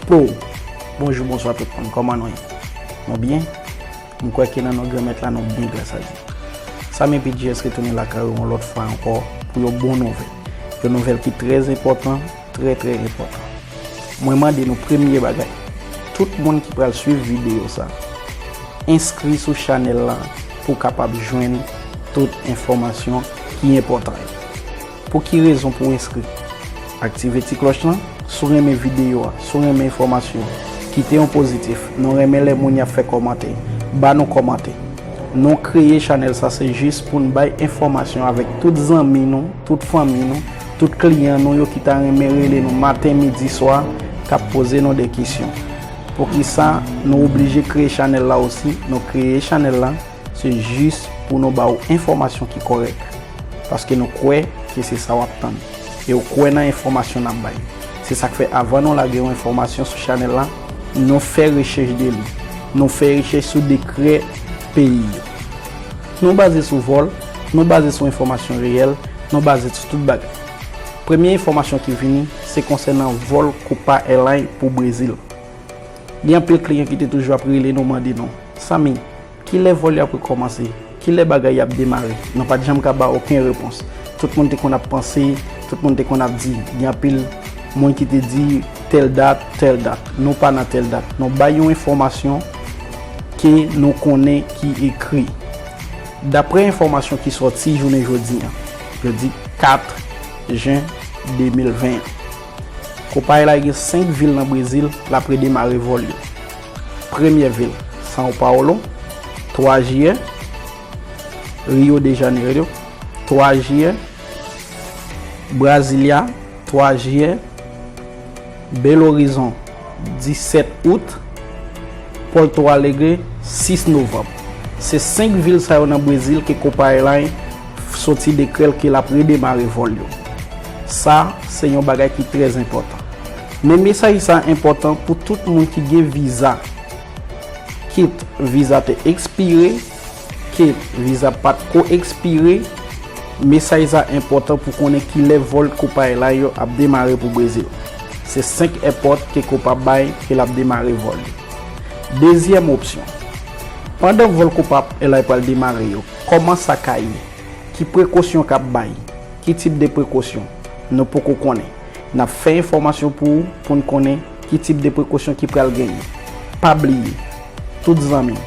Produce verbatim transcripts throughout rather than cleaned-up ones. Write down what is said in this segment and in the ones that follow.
Hello, bonjou, bonswa tout moun, kòman nou ye? Nou byen? M kwè ke nan non Granmèt la, nou byen gras a Dye. Samy P G S retounen lakay ou yon lòt fwa ankò pou yon bon nouvèl. Yon nouvèl ki trè enpòtan, trè, trè enpòtan. Mwen mande nou premye bagay, tout moun ki pral swiv videyo sa, enskri sou chanèl la pou w kapab jwenn tout enfòmasyon ki enpòtan yo. Pou ki rezon pou w enskri? Aktive ti klòch lan. Si w renmen videyo a, si w renmen enfòmasyon, kite yon pozitif. Nou renmen lè moun y ap fè kòmantè. Ba nou kòmantè. Nou kreye chanèl sa, se jis pou n bay enfòmasyon avèk tout zanmi nou, tout fanmi nou, tout kliyan nou yo ki ta renmen rele nou maten, midi, swa, k ap poze nou de kesyon. Poukisa nou oblije kreye chanèl la osi? Nou kreye chanèl la, se jis pou nou ba w enfòmasyon ki kòrèk. Paske nou kwè ke se sa w ap tann. E w kwè nan enfòmasyon n ap bay. Se sa k fè, avan nou lage yon enfòmasyon sou chanèl la, nou fè rechèch de li. Nou fè rechèch sou dekrè peyi yo. Nou baze sou vòl, nou baze sou enfòmasyon reyèl, nou baze sou tout bagay. Premye enfòmasyon ki vini, se konsènan vòl Copa Airlines pou Brezil. Gen anpil kliyan ki te toujou ap rele nou, mande nou, Samy, kilè vòl yo ap rekòmanse? Kilè bagay yo ap demare? Nou pa t janm ka ba okenn repons. Tout moun te konn ap panse, tout moun te konn ap di, gen anpil moun ki te di tèl dat, tèl dat. Nou pa nan tèl dat. Nou bay yon enfòmasyon ke nou konnen ki ekri. Daprè enfòmasyon ki sòti jounen jodi a, yo di kat jen de mil ven an. Copa Airlines gen senk vil nan Brezil l ap redemare vòl yo. Premyè vil, São Paulo, twa jiyè, Rio de Janeiro, twa jiyè, Brasilia, twa jiyè, Belo Horizonte, disèt out, Porto Alegre, sis novanm. Se senk vil sa yo nan Brezil ke Copa Airlines soti dekrè l ke l ap redemare vòl yo. Sa, se yon bagay ki trè enpòtan. Men mesaj sa enpòtan pou tout moun ki gen viza. Kit viza te ekspire, kit viza pa t ko ekspire, mesaj sa enpòtan pou konnen kilè vòl Copa Airlines yo ap demare pou Brezil. Se senk èpòt ke Copa bay ke l ap demare vòl yo. Dezyèm opsyon. Pandan vòl Copa Airlines pral demare yo, kòman sa ka ye? Ki prekosyon k ap bay? Ki tip de prekosyon? Nou poko konnen. N ap fè enfòmasyon pou ou, pou n konnen ki tip de prekosyon ki pral genyen. Pa bliye, tout zanmi m,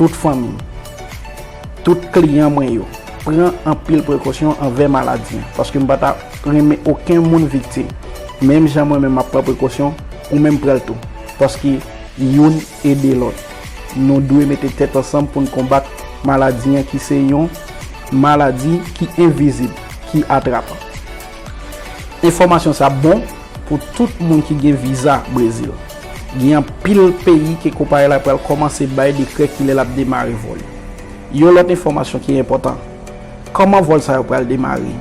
tout fanmi m, tout kliyan mwen yo, pran anpil prekosyon anvè maladi an, paske m pa ta renmen okenn moun viktim. Menm jan mwen menm m ap pran prekosyon, ou menm pran l tou. Paske youn ede lòt. Nou dwe mete tèt ansanm pou n konbat maladi an ki se yon maladi ki envizib, ki atrapan. Enfòmasyon sa bon pou tout moun ki gen viza Brezil. Gen anpil peyi ke Copa Airlines pral kòmanse bay dekrè kilè l ap demare vòl yo. Yon lòt enfòmasyon ki enpòtan, kòman vòl sa yo pral demare?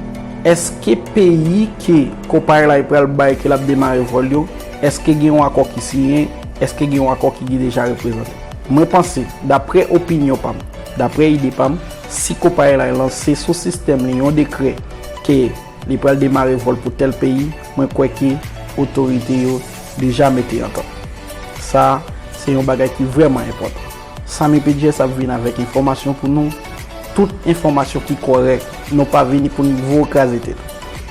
Èske peyi ke Copa Airlines pral bay ke l ap demare vòl yo, èske gen yon akò ki siyen? Èske gen yon akò ki deja reprezante? Mwen panse, daprè opinyon pa m, daprè ide pa m, si Copa Airlines lanse sou sistèm li yon dekrè ke li pral demare vòl pou tèl peyi, mwen kwè ke otorite yo deja mete antant. Sa, se yon bagay ki vrèman enpòtan. Samy P G S ap vin avèk enfòmasyon pou nou, tout enfòmasyon ki kòrèk. Nou pa vini pou n voye w kraze tèt.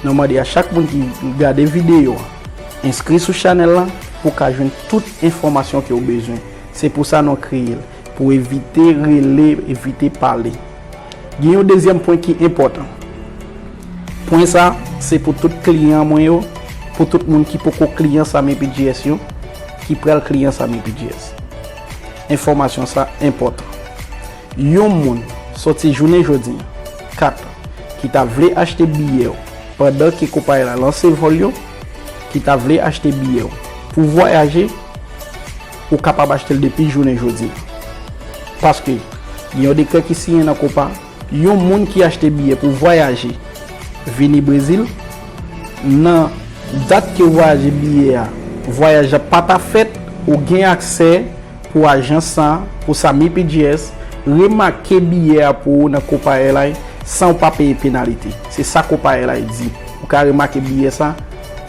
Nou mande a chak moun ki gade videyo a, enskri sou chanèl la pou w ka jwenn tout enfòmasyon ke w bezwen. Se pou sa nou kreye l, pou evite rele, evite pale. Gen yon dezyèm pwen ki enpòtan. Pwen sa, se pou tout kliyan mwen yo, pou tout moun ki poko kliyan Samy P G S yo, ki pral kliyan Samy P G S. Enfòmasyon sa enpòtan. Yon moun soti jounen jodi a, kat, ki ta vle achte biyè w pandan ke konpayi la lanse vòl yo, ki ta vle achte biyè w pou vwayaje, ou kapab achte l depi jounen jodi a. Paske gen yon dekrè ki siyen nan konpa, yon moun ki achte biyè pou vwayaje vini Brezil, nan dat ke vwayaje biyè a, vwayaj la pa ta fèt, ou gen aksè pou ajans sa, pou Samy P G S, remake biyè a pou ou nan Copa Airlines san w pa peye penalite. Se sa Copa Airlines di. Ou ka remake biyè sa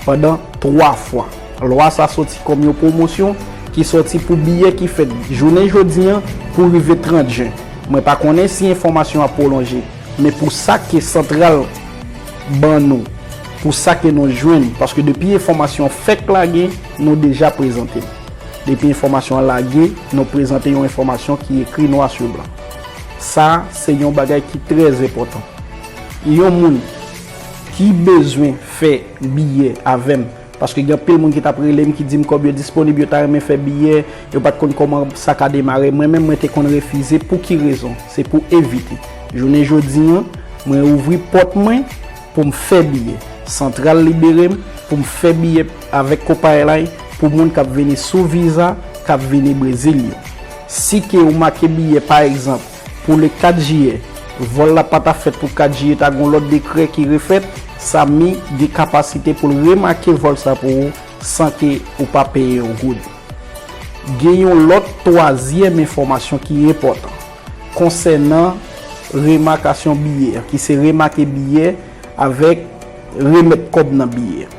pandan twa fwa. Lwa sa soti kòm yon pwomosyon ki soti pou biyè ki fèt jounen jodi an pou rive trant jen. Mwen pa konnen si enfòmasyon ap pwolonje, men pou sa ke Santral ban nou, pou sa ke nou jwenn, paske depi enfòmasyon fèk lage, nou deja prezante l. Depi enfòmasyon an lage, nou prezante yon enfòmasyon ki ekri nwa sou blan. Sa, se yon bagay ki trè enpòtan. Yon moun ki bezwen fè biyè avè m, paske gen anpil moun ki t ap rele m, ki di m kòb yo disponib, yo ta renmen fè biyè, yo pa t konn kòman sa ka demare. Mwen menm, mwen te konn refize. Pou ki rezon? Se pou evite. Jounen jodi an, mwen ouvri pòt mwen pou m fè biyè. Santral libere m pou m fè biyè avèk Copa Airlines pou moun k ap vini sou viza, k ap vini Brezil yo. Si ke ou make biyè, pa egzanp, pou le kat jiyè, vòl la pa ta fèt pou kat jiyè, ta gon lòt dekrè ki refèt, Sami gen kapasite pou l remake vòl sa pou ou san ke ou pa peye yon goud. Gen yon lòt twazyèm enfòmasyon ki enpòtan konsènan remakasyon biyè, ki se remake biyè avèk remèt kòb nan biyè.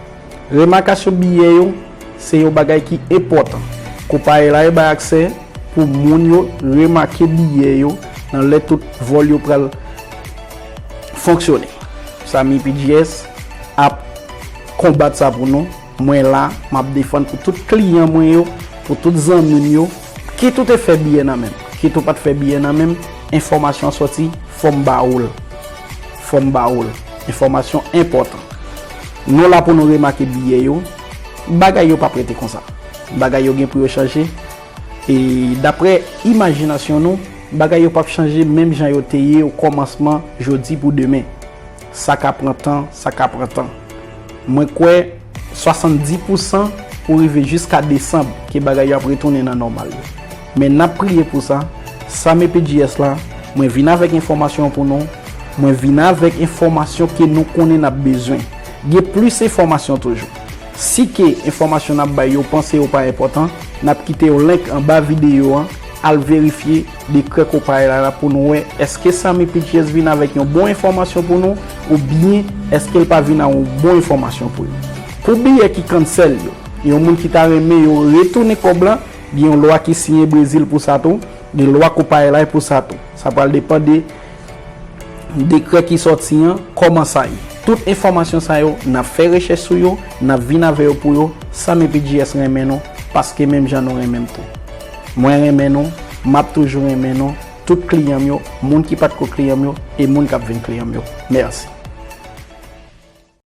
Remakasyon biyè yo, se yon bagay ki enpòtan. Konpayi la yo bay aksè pou moun yo remake biyè yo nan lè tout vòl yo pral fonksyone. Sami P G S ap konbat sa pou nou. Mwen la, m ap defann pou tout kliyan mwen yo, pou tout zanmi m yo. Kit ou te fè biyè nan men m, kit ou pa t fè biyè nan men m, enfòmasyon an soti, fò m ba ou l. Fò m ba ou l. Enfòmasyon enpòtan. Nou la pou nou remake biyè yo. Bagay yo p ap rete konsa. Bagay yo gen pou yo chanje. E daprè imajinasyon nou, bagay yo p ap chanje menm jan yo te ye o kòmansman jodi pou demen. Sa ka pran tan, sa ka pran tan. Mwen kwè swasanndis pousan pou rive jiska desanm ke bagay yo ap retounen nan nòmal yo. Men n ap priye pou sa. Sami P G S la, mwen vin avèk enfòmasyon pou nou. Mwen vin avèk enfòmasyon ke nou konnen n ap bezwen. Gen plis enfòmasyon toujou. Si ke enfòmasyon n ap bay yo panse yo pa enpòtan, n ap kite yon link anba videyo an, al verifye dekrè konpayi la pou nou wè èske Sami P G S vin avèk yon bon enfòmasyon pou nou, oubyen èske l pa vin ak yon bon enfòmasyon pou yo. Pou biyè ki cancel yo, yon moun ki ta renmen yo retounen kòb la, gen yon lwa ki siyen Brezil pou sa tou, gen lwa konpayi la pou sa tou. Sa pral depann de dekrè ki sòti an, kòman sa ye. Tout enfòmasyon sa yo, n ap fè rechèch sou yo, n ap vin avè yo pou yo. Sami P G S renmen nou, paske menm jan nou renmen m tou. Mwen renmen nou, m ap toujou renmen nou, tout kliyan m yo, moun ki pa t ko kliyan m yo, e moun k ap vin kliyan m yo. Mèsi.